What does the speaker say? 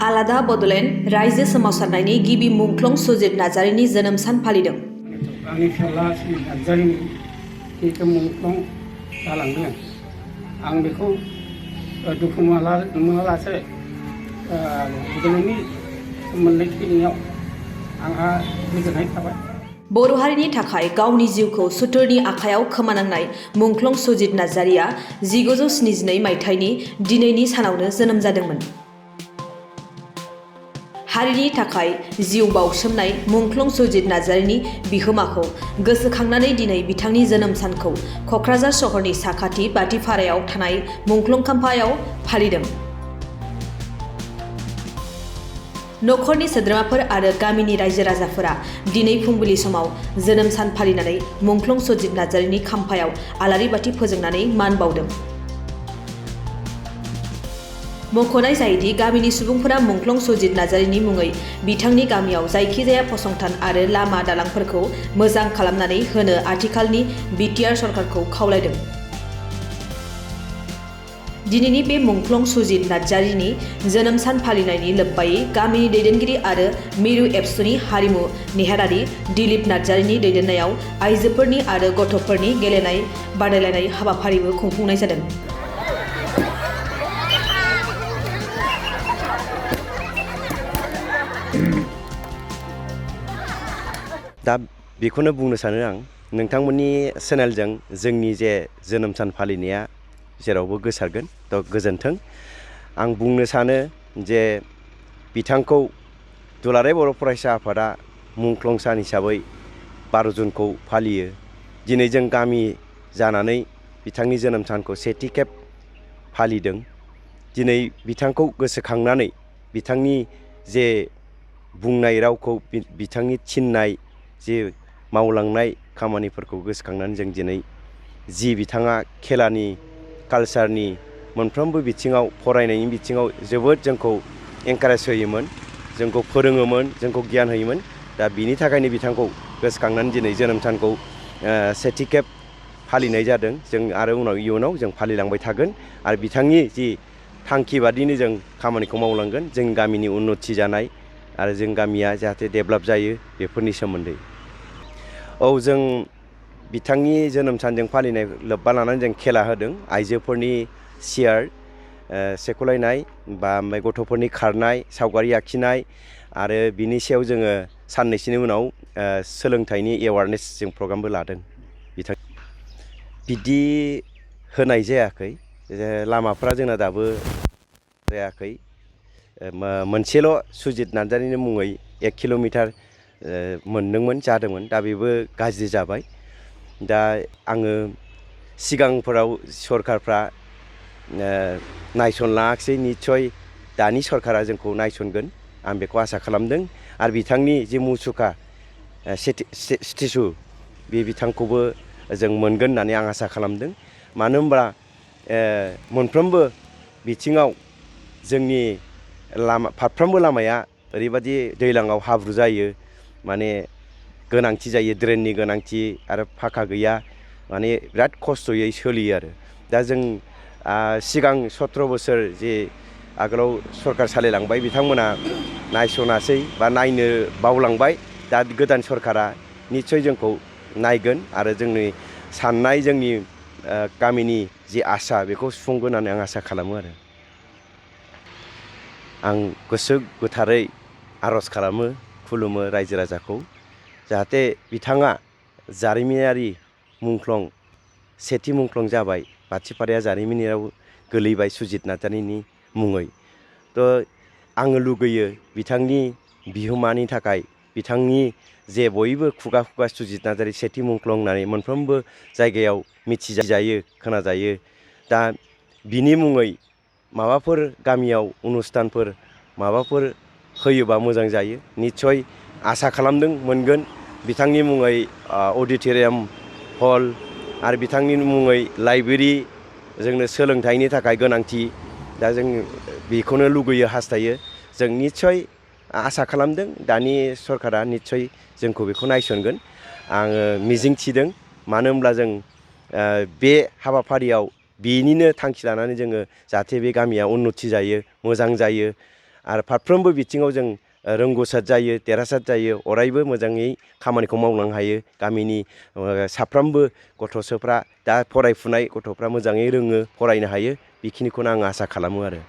आलादा बड'लेण्ड रायजो सोमावसारनायनि गिबि मुंख्लं सुजित नार्जारिनि जोनोम सान फालिदों। आंनि फिसाला सुजित नार्जारिनि जिहेतु मुंख्लं जालांदों आं बेखौ दुखु मोनालासे बड'लेण्डनि सोमोन्दै थैनायाव आंहा गोजोननाय थाबाय। बर' हारिनि थाखाय गावनि जिउखौ सुथुरनि आखायाव खोमानांनाय मुंख्लं सुजित नार्जारिया 1972 मायथाइनि दिनैनि सानावनो जोनोम जादोंमोन। हारिनि थाखाय जिउ बाउसोमनाय मुंख्लं सुजित नार्जारिनि बिहोमाखौ गोसोखांनानै दिनै बिथांनि जोनोम सानखौ क'क्राझार सहरनि साखाथि बाटिपारायाव थानाय मुंख्लं खाम्फायाव फालिदों। नखरनि सोद्रोमाफोर आरो गामिनि रायजो राजाफोरा दिनै फुंबिलि समाव जोनोम सान फालिनानै मुंख्लं सुजित नार्जारिनि खाम्फायाव आलारि बाथि फोजोंनानै मान बाउदों। मख'नाय जायोदि गामिनि सुबुंफोरा मुंख्लं सुजित नार्जारिनि मुङै बिथांनि गामियाव जायखिजाया फसंथान आरो लामा दालांफोरखौ मोजां खालामनानै होनो आथिखालनि बिटिआर सरकारखौ खावलायदों। दिनैनि बे मुंख्लं सुजित नार्जारिनि जोनोम सान फालिनायनि लोब्बायै गामिनि दैदेनगिरि आरो मिरु एबसुनि हारिमु नेहाथारि दिलीप नार्जारिनि दैदेननायाव आइजोफोरनि आरो गथ'फोरनि गेलेनाय बादायलायनाय हाबाफारिबो खुंफुंनाय जादों। दा बेखौनो बुंनो सानो आं नोंथांमोननि चेनेलजों जोंनि जे जोनोम सान फालिनाया जेरावबो गोसारगोन थ' गोजोन्थों। आं बुंनो सानो जे बिथांखौ दुलाराय बर' फरायसा आफादा मुंख्लं सान हिसाबै 12 जुनखौ फालियो। दिनै जों गामि जानानै बिथांनि जोनोम सानखौ सेथि खेब फालिदों। दिनै बिथांखौ गोसोखांनानै बिथांनि जे बुंनाय रावखौ बिथांनि थिननाय जे मावलांनाय खामानिफोरखौ गोसोखांनानै जों दिनै जि बिथाङा खेलानि कालचारनि मोनफ्रोमबो बिथिङाव फरायनायनि बिथिङाव जोबोद जोंखौ एनकारेज होयोमोन, जोंखौ फोरोङोमोन, जोंखौ गियान होयोमोन। दा बिनि थाखायनो बिथांखौ गोसोखांनानै दिनै जोनोम सानखौ सेथि खेब फालिनाय जादों। जों आरो इयुनाव जों फालिलांबाय थागोन आरो बिथांनि जि थांखि बादिनो जों खामानिखौ मावलांगोन जों गामिनि उन्नति जानाय आरो जों गामिया जाहाथे डेभेलप जायो बेफोरनि सोमोन्दै। औ जों बिथांनि जोनोम सानजों फालिनाय लोब्बा लानानै जों खेला होदों। आइजोफोरनि चियार सेख'लायनाय ओमफ्राय गथ'फोरनि खारनाय, सावगारि आखिनाय आरो बिनि सायाव जोङो साननैसोनि उनाव सोलोंथाइनि एवारनेस जों प्रग्रामबो लादों। बिदि होनाय जायाखै, लामाफ्रा जोंना दाबो जायाखै। मोनसेल' सुजित नार्जारिनि मुङै 1 किल'मिटार मोनदोंमोन जादोंमोन, दा बेबो गाज्रि जाबाय। दा आङो सिगांफोराव सरकारफ्रा नायसनलाङाखिसै, निस्सय दानि सरकारा जोंखौ नायसनगोन आं बेखौ आसा खालामदों। आरो बिथांनि जे मुसुखा स्टेचु बे बिथांखौबो जों मोनगोन होननानै आं आसा खालामदों। मानो होनबा मोनफ्रोमबो बिथिङाव जोंनि फारफ्रोमबो लामाया ओरैबादि दैज्लाङाव हाब्रु जायो, माने गोनांथि जायो, ड्रेननि गोनांथि आरो फाखा गैया, माने बिराद खस्थ'यै सोलियो आरो। दा जों सिगां 17 बोसोर जे आगोलाव सरकार सालायलांबाय बिथांमोना नायसनासै बा नायनो बावलांबाय। दा गोदान सरकारा निस्सय जोंखौ नायगोन आरो जोंनि साननाय, जोंनि गामिनि जि आसा बेखौ सुफुंगोन होननानै आं आसा खालामो आरो। आं गोसो गोथारै आर'ज खालामो, खुलुमो रायजो राजाखौ, जाहाथे बिथाङा जारिमिनारि मुंख्लं सेथि मुंख्लं जाबाय, बाटिपाराया जारिमिनाव गोलैबाय सुजित नार्जारिनि मुङै। थ' आङो लुगैयो बिथांनि बिहोमानि थाखाय बिथांनि जे बयबो खुगा खुगा सुजित नार्जारि सेथि मुंख्लं होननानै मोनफ्रोमबो जायगायाव मिथिजायो, खोनाजायो। दा बिनि मुङै माबाफोर गामियाव अनुस्थानफोर माबाफोर होयोबा मोजां जायो। निस्सय आसा खालामदों मोनगोन। बिथांनि मुङै अडिट'रियाम हल आरो बिथांनि मुङै लाइब्रेरि, जोंनो सोलोंथाइनि थाखाय गोनांथि। दा जों बेखौनो लुगैयो, हास्थायो। जों निस्सय आसा खालामदों दानि सरकारा निस्सय जोंखौ बेखौ नायसनगोन आङो मिजिं थिदों। मानो होनब्ला जों बे हाबाफारियाव बेनिनो थांखि लानानै जोङो जाहाथे बे गामिया उन्नति जायो, मोजां जायो आरो फारफ्रोमबो बिथिङाव जों रोंगौसार जायो, देरहासार जायो, अरायबो मोजाङै खामानिखौ मावलांनो हायो। गामिनि साफ्रोमबो गथ'साफ्रा दा फरायफुनाय गथ'फ्रा मोजाङै रोङो, फरायनो हायो, बेखिनिखौनो आं आसा खालामो आरो।